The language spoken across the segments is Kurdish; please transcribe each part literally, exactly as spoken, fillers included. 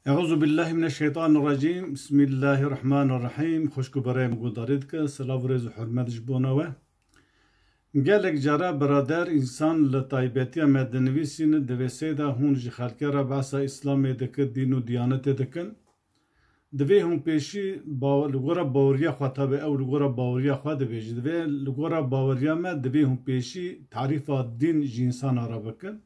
Euzu billahi mineşşeytanirracim. Bismillahirrahmanirrahim. Xwişk û birayê min guhdarî dike. Silav û rêz û hurmet ji bona we. Gelek cara birader, însan li taybetiya me dinivîsîne, divê seyda hûn ji xelkê re behsa Îslamê dikin, dîn û diyanetê dikin. Divê hûn pêşî baw-, li gora baweriya xwe, tabe ew li gora baweriya xwe dibêje. Divê li gora baweriya me, divê hûn pêşî tarîfa dîn ji însana re bikin.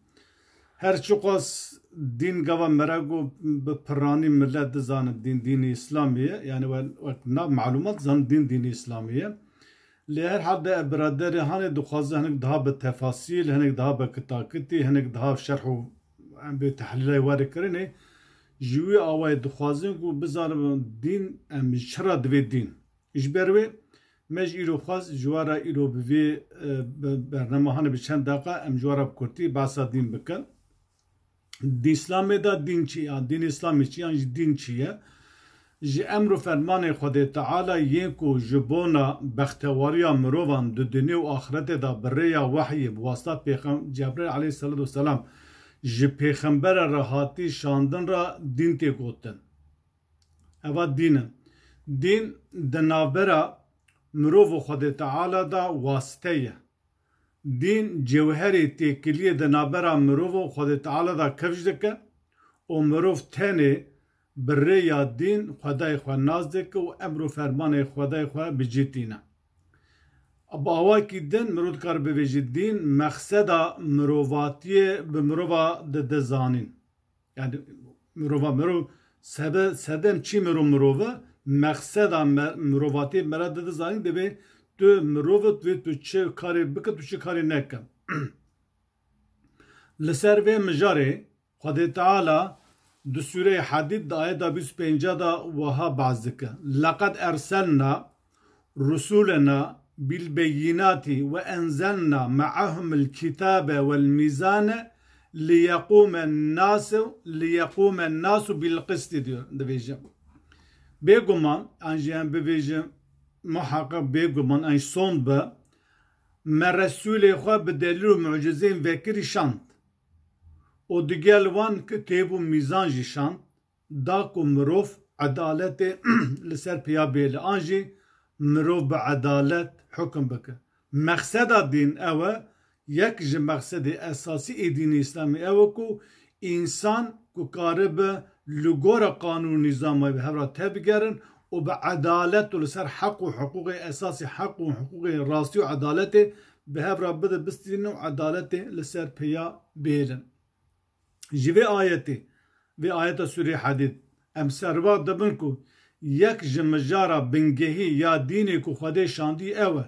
Her çiqas dîn gava mere got bi piranî millet dizane dîn, dînî Îslamî ye. Yani we-, wek nav malûmat zanin dîn, dînî Îslamî ye. Lê her halde ev biraderê hanê dixwaze hinek daha bi tefasîl, hinek daha bi kitakitî, hinek daha şerh û em bê tehlîlay were kirinê. Ji wî awayê dixwazin ku bizanibin dîn, em ji çi re divê dîn. Ji ber wê me ji îro xwest ji we re îro bi vê, e, bi bernama hanê bi çend deqa em ji we re bi kurtî behsa dîn bikin. Di Îslamê de dîn çi ya? Dîn Îslamê çi yan jî dîn çi ye? Ji emr û fermanê Xwedê Teala yên ku ji bona bextewariya mirovan di dinyê û axretê de bi rêya wehyê bi wasta pêxem-, Cebraîl aleyhisselatu vesselam ji pêxembere re hatî şandin re dîn tê gotin. Eva dîn e. Dîn di navbera mirov û Xwedê Teala de wasite ye. Dîn cewherê têkiliyê di navbera mirov û Xwedê Teala de kifş dike û mirov tenê bi rêya dîn Xwedayê xwe nas dike û emr û fermanê Xwedayê xwe bi cî tîne. Bi awakî din mirov dikare bivêje dîn mexseda mirovatiyê bi mirova dide zanîn. Yani mirova mirov sebe-, sedem çi mirov mirov e, mexseda me-, mirovatiyê mera dide zanîn, divê tu mirov e, divê tu çi karê bike, tu çi karê neke. Li ser vê mijarê Xwedê Teala di Sûreyê Hadîd di ayeta bîst û pênca de wiha behs dike. Leqed erselna rusulena bil beyinati ve enzelna me'ahumul kitabe vel mizane liyequmen nasu, liyequmen nasu bil qisti diyor, dibêje. Bêguman, an jî em bibêjin, muheqeq bêguman, an jî sond be, me Resûlê xwe bi delîl û mucizeyên vekirî şand. Û digel wan kitêb û mîzan jî şand, da ku mirov edaletê li ser piya bêle, an jî mirov bi edalet hukim bike. Mexseda dîn ew e, yek ji mexsedê esasî ê dînê Îslamê ew e ku însan ku karibe li gora qanûn û nîzama bi hev re tebigerin û bi edalet û li ser heq û hiqûqê esasî, heq û hiqûqê rastî û edaletê bi hev re bide bistînin û edaletê li ser piya bihêlin. Ji vê ayetê, vê ayeta Sûrê Hadîd, em serba dibin ku yek ji mijara bingehî ya dînê ku Xwedê şandî ew e.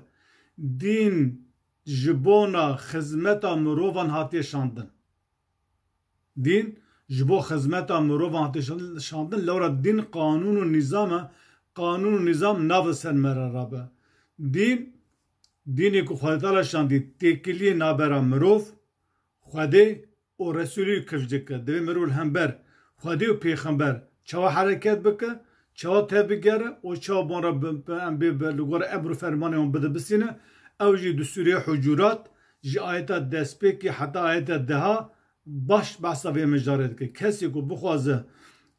Dîn ji bona xizmeta mirovan hatiye şandin. Dîn ji bo xizmeta mirovan hatiye şandin, şandin, lewra dîn qanûn û nîzam e, qanûn û nîzam nave ser me re rabe. Dîn, dînê ku Xwedê Teala şandî, têkiliyê nabera mirov, Xwedê û Resûlî kifş dike. Divê mirov li hember Xwedê û Pêxember çawa hereket bike, çawa tevbigere û çawa ban re bi, bi, em bê bi, li gor emr û fermanê wan bide bisîne. Ew jî di Sûreyê Hucurat ji ayeta destpêkê heta ayeta deha baş behsa vê mijarê dike. Kesê ku bixwaze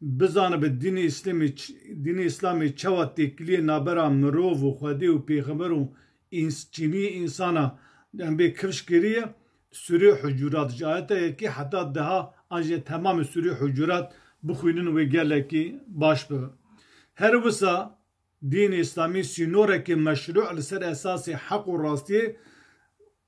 bizanibe dînê Îslamê ç-, dînê Îslamê çawa têkiliyê nabera mirov û Xwedê û Pêxember û îns-, çîniyê însana em bê kifş kiriye, Sûrê Hucurat ji ayeta yekê heta deha an jî temamê Sûrê Hucurat bixwînin wê gelekî baş bibe. Her wisa dînê Îslamî sînorekê meşrû li ser esasê heq û rastiyê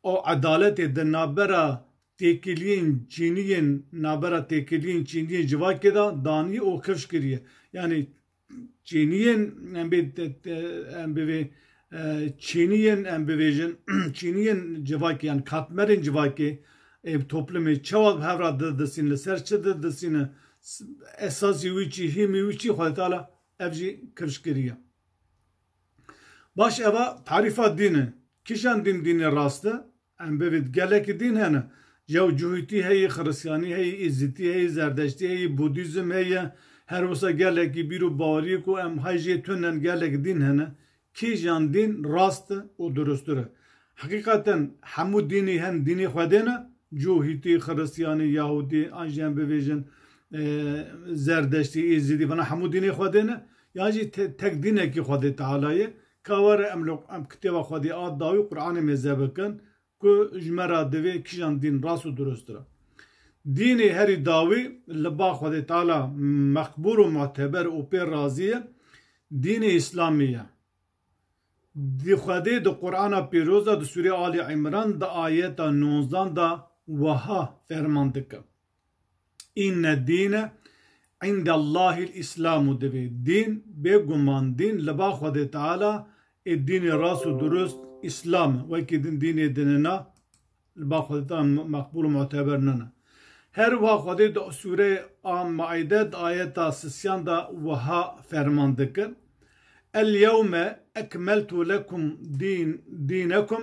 û edaletê di nabera têkiliyên çîniyên, nabera têkiliyên çîniyên civakê de danî û kifş kiriye. Yanî çîniyên, em bê te-, te-, em bivê, e, çîniyên, em bivêjin, çîniyên civakê, yan katmerên civakê, ê toplumê çawa bi hev re didisîn, li ser çi didisîne, s-, esasî wî çi, hîmî wî çi, Xwedê Teala ev jî kifş kiriye. Baş, eva tarîfa dîn e. Kîjan dîn dînê rast e? Em bivît gelekî dîn hene. Jew Cihûtî heye, Xiristiyanî heye, Îzîtî heye, Zerdeştî heye, Budîzm heye. Her wisa gelekî bîr û baweriyê ku em hay jê tunen gelek dîn hene. Kîjan dîn rast e û durustir e? Heqîqeten hemû dînî hen dînê Xwedê ne? Cihûtî, Xiristiyanî, Yahûdî, an jî em bivêjin, e, Zerdeştî, Êzidî, vana hemû dînê Xwedê ne, yan jî te-, tek dînekî Xwedê Teala ye. Ka were em lo-, em kitêba Xwedê a dawî Qur'anê mêze bikin, ku ji me re divê kîjan dîn rast û durustir e. Dînê herî dawî li ba Xwedê Teala meqbûl û muteber û pê razî ye, dînê Îslamî ye. Di Xwedê di Qur'ana Pîroz de di Sûrê Alî Îmran di ayeta nozdan de wiha ferman dike. Înne dîne îndellahîl îslamu, divê dîn, bêguman dîn li ba Xwedê Teala ê dînê rast û durust Îslam e. Wekî din dînê dinina li ba Xwedê Teala me-, meqbûl û muteber nine. Her wiha Xwedê di sûreyê a Maîde di ayeta sisiyan de wiha ferman dike. El yewme ekmeltu lekum dîn-, dînekum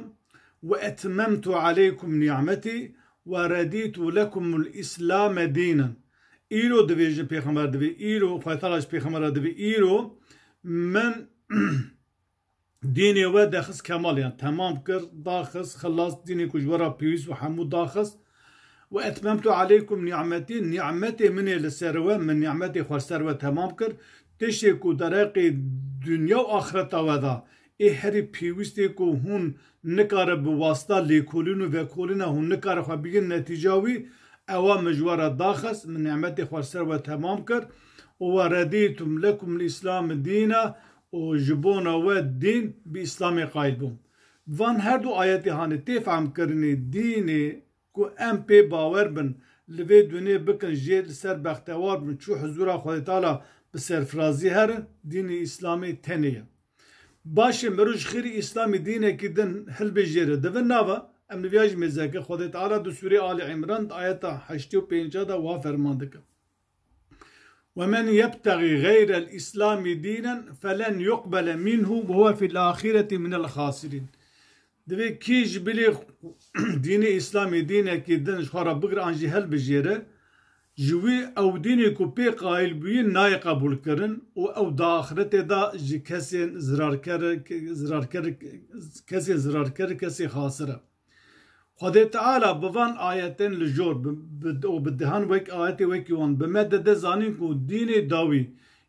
ve etmemtu aleykum ni'metî ve redîtu lekumul îslame dînen. Îro divê ji pêxember divê, îro Xwedê Teala ji pêxember re divê, îro min dînê we dexist kemal, yan temam kir, daxist, xilas, dînê ku ji we re pêwîst û hemû daxist. Ve etmemtu aleykum ni'metî, ni'metê min ê li ser we, min ni'metê xwe ser we temam kir. Tiştê ku dereqê dinya û axireta we da, ê herî pêwîstê ku hûn nikare bi wasta lêkolîn û vekolîna hûn nikare xwe bigin netîca wî, ewa min ji we re daxist, min ni'metê xwe ser we temam kir. Û ve redîtum lekum l-Îslam dîna, û ji bona we dîn bi Îslamê qayil bûm. Van her du ayetê hanê tê fehmkirinê, dînê ku em pê bawer bin, li vê dunê bikin, jê li ser bextewar bin, çû huzûra Xwedê Teala bi serfirazî herin, dînê Îslamê tenê ye. Baş e, mirov ji xêrî Îslamê dînekî din hilbijêre, di vin nava, em li viya jî mêzeke, Xwedê Teala di Sûrê Alî Îmran di ayeta heştê û pênca de wiha ferman dike. Ve men yebtexî xeyrel Îslamî dînen felen yuqbele minhu ve huve fil axireti minel xasirîn. Divê kî ji bilî dînê Îslamê dînekî din ji xwe re bigire an jî helbijêre, ji wî ew dînê ku pê qayil bûyî nayê qebûlkirin û ew di axretê de ji kesên zirarker, zirarker, kesên zirarker, kesê xasir e. Xwedê Teala bi van ayetên li jor bi, bi, û bi dehan wek ayetê wekî wan bi me dide zanîn ku dînê dawî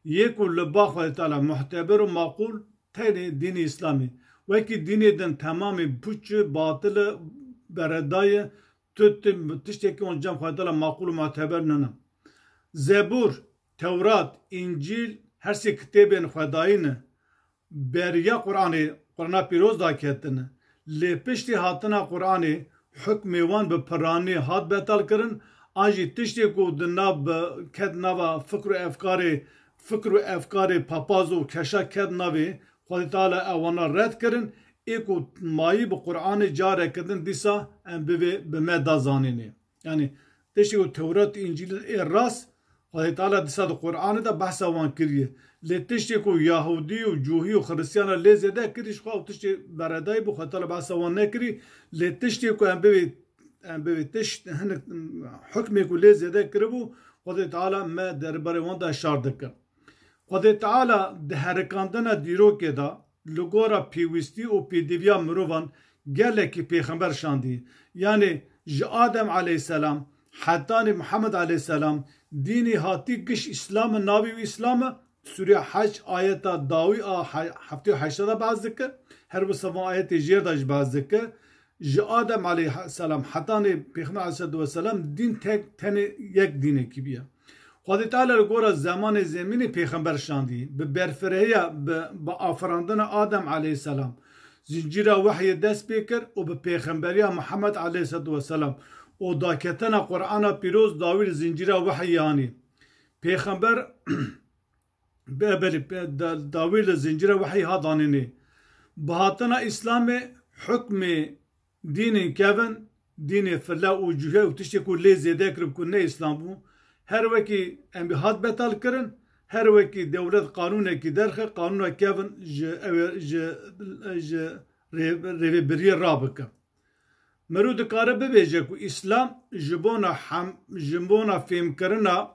yê ku li ba Xwedê Teala muhteber û maqûl tenê dînê Îslamê. Wekî dînê din temamê puç e, batil e, beredayê, tu, tu tiştekî wan cem Xwedê Teala maqûl û muhteber nine. Zebûr, Tewrat, Încîl, her sê kitêbên xwedayî ne. Beriya Qur'anê, Qur'ana Pîroz daketine. Lê piştî hatina Qur'anê hukmê wan bi piranî hat betal kirin, an jî tiştê ku di nav bi ket nava fikr û efkarê, fikr û efkarê papaz û keşa ket navê Xwedê Teala ewana red kirin, ê ku mayî bi Qur'anê careke din dîsa em bivê bi me da zanînê. Yanî tiştê ku Tewrat û Încîl ê rast, Xwedê Teala dîsa di Qur'anê de behsa wan kiriye. Lê tiştê ku Yahudî û Cuhî û Xiristiyana lê zêde kirî, ji xwe ew tiştê beredayî bû, Xwedê Teala behsa wan nekirî. Lê tiştê ku em bivê, em bivê tişt, hinek hukmê ku lê zêde kiribû, Xwedê Teala me derbarê wan de şar dike. Xwedê Teala di herikandina dîrokê de li gora pêwîstî û pêdiviya mirovan gelekî pêxember şandî. Yanî ji Adem aleyhisselam hetanî Muhammed aleyhisselam dînî hatî giş Îslam e, navî wî Îslam e. Sûreya Hec ayeta dawî a he-, heftê û heşta de behs dike. Her wisa van ayetê jêr de jî behs dike. Ji Adem aleyhisselam hetanî Pêxember aleyhisselatu vesselam dîn tek, tenê yek dînekî bûye. Xwedê Teala li gora zemanê zemînê pêxember şandî. Bi berfirehiya, bi, bi afirandina Adem aleyhisselam zincîra wehyê dest pê kir û bi pêxemberiya Muhammed aleyhisselatu vesselam û daketina Qur'ana Pîroz dawî li zincîra wehyê anî. Pêxember, be-, belê, be-, da-, dawî li zincîra wehyê hat danînê. Bi hatina Îslamê hukmê dînên kevin, dînê file û cuhe û tiştê ku lê zêde kiribû ku ne Îslam bû, her wekî em bî hat betal kirin, her wekî dewlet qanûnekî derxe, qanûna kevin ji ew ê, ji, ji rê-, rêvebiriyê rabike. Mirov dikare bibêje ku Îslam ji bona hem, ji bona fêmkirina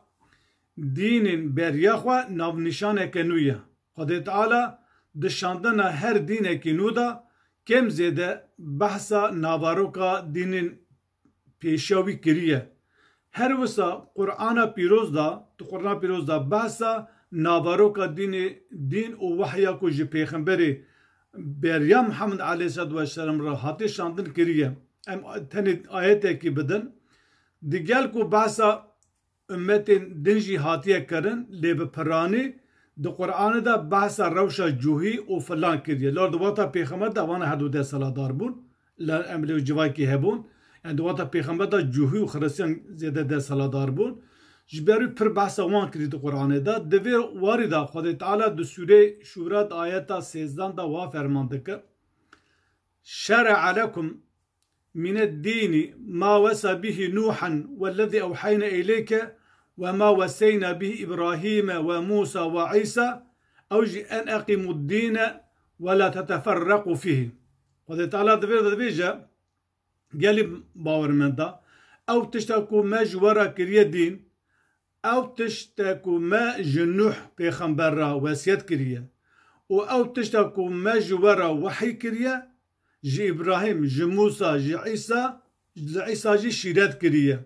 dînên beriya xwe navnîşaneke nû ye. Xwedê Teala di şandina her dînekî nû de kêm zêde behsa navaroka dînên pêşiya wî kiriye. Her wisa Qur'ana pîroz da, di Qur'ana pîroz da behsa naveroka dînê, dîn û wehya ku ji pêxemberê beriya Muhammed aleyhisselatu vesselam re hatiye şandin kiriye. Em tenê ayetekî bidin. Digel ku behsa ummetên din jî hatiye kirin, lê bi piranî di Qur'anê de behsa rewşa cuhî û filan kiriye. Lor di wexta pêxember de wana her du desthilatdar bûn. Li em lê civakî hebûn. Yani di wexta pêxember de cuhî û xiristiyan zêde desthilatdar bûn. Ji ber wî pir behsa wan kirî di Qur'anê de. Di vê warî de Xwedê Teala di sûrê Şûra di ayeta sêzdan de wa ferman dike. Şere'a lekum mine dînî ma wesa bihî Nûhen wellezî ewheyne eyleyke ve ma weseyna bihî Îbrahîme ve Mûsa ve Îsa, ew jî en eqîmud dîne ve la teteferreqû fîhî. Xwedê Teala di vê de dibêje, gelî bawermenda, ew tişta ku me ji we re kiriye dîn, ew tişta ku me ji Nûh pêxember re wesiyet kiriye û ew tişta ku me ji we re wehî kiriye, ji Îbrahîm, ji Mûsa, ji Îsa, li Îsa jî şîret kiriye.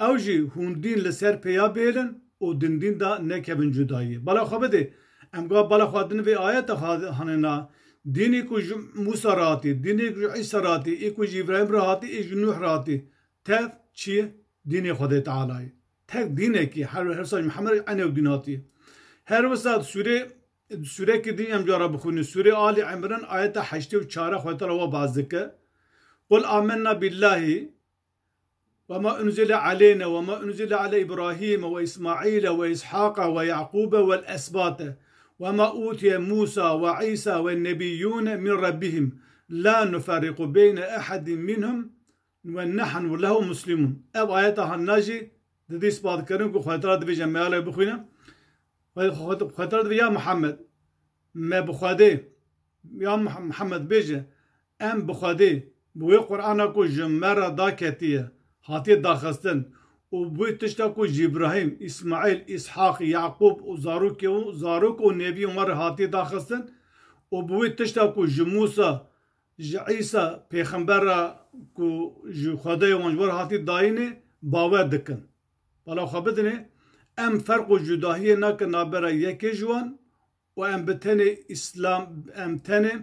Ew jî hûn dîn li ser pêya bêlin û di dîn de nekevin cudayî. Bala xwe bidê, em ga bala xwe din vê ayeta xwe hanê na. Dînê ku ji Mûsa re hatî, dînê ku ji Îsa re hatî, ê ku ji Îbrahîm re hatî, ê ji Nûh re hatî. Tev çi ye? Dînê Xwedê Teala ye. Tek dînekî, her, her wisa ji Mihemed re eynî ew dîn hatiye. Her wisa sûrê Sûrekî din em cara bixwînin. Sûrê Ali Imran ayeta heştê û çar Xwedê Teala wa baz dike. Qul amenna billahi ve ma unzile aleyna ve ma unzile ale İbrahim ve İsmail ve İshaq ve Yaqub ve esbate ve ma utiye Musa ve İsa ve nebiyyune min rabbihim la nufarriqu beyne ehadin minhum ve nahnu lehu muslimun. Ev ayeta hanna jî didî ispat kirin ku Xwedê Teala dibêje, me alê bixwîne. Xwedê, Xwedê, Xwedê Teala dibê, ya Muhammed, me bi Xwedê, ya Muh-, Muhammed bêje, em bi Xwedê, bi wê Qur'ana ku ji me re daketiye, hatiye daxistin û bi wê tişta ku ji Îbrahîm, Îsmaîl, Îshaq, Yaqûb û zarokê û zarok û neviyên wan re hatiye daxistin û bi wê tişta ku ji Mûsa, ji Îsa pêxember re ku ji Xwedê wan ji we re hatî dayînê bawer dikin. Bala xwe bidinê, em ferq û cudahiyê nakin navbera yekê ji wan û em bi tenê Îslam, em tenê,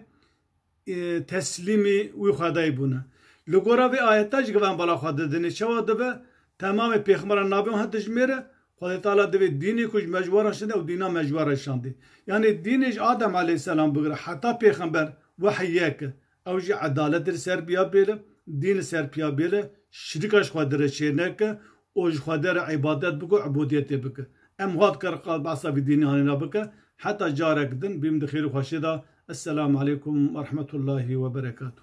e, teslîmî wî Xwedayî bûne. Li gora vê ayeta jî givan bala xwe didinê. Çawa dibe? Temamê pêxemberan navê wan dijmêre, Xwedê Teala divê dînê ku ji me ji we re şandê, ew dîna me ji we re şandê. Yanî dînê ji Adem aleyhisselam bigire heta pêxember wehî yek e. Ew jî edaletê li ser piya bêle, dîn li ser piya bêle, şirîka ji Xwedê re çêneke û ji Xwedê re îbadet bike û ubûdiyetê bike. Em hat kar qal behsa vî dînê hanîna bike. Heta carek din bîm di xêr û xweşiyê de. Esselamu aleykum ve rahmetullahi ve berekatuh.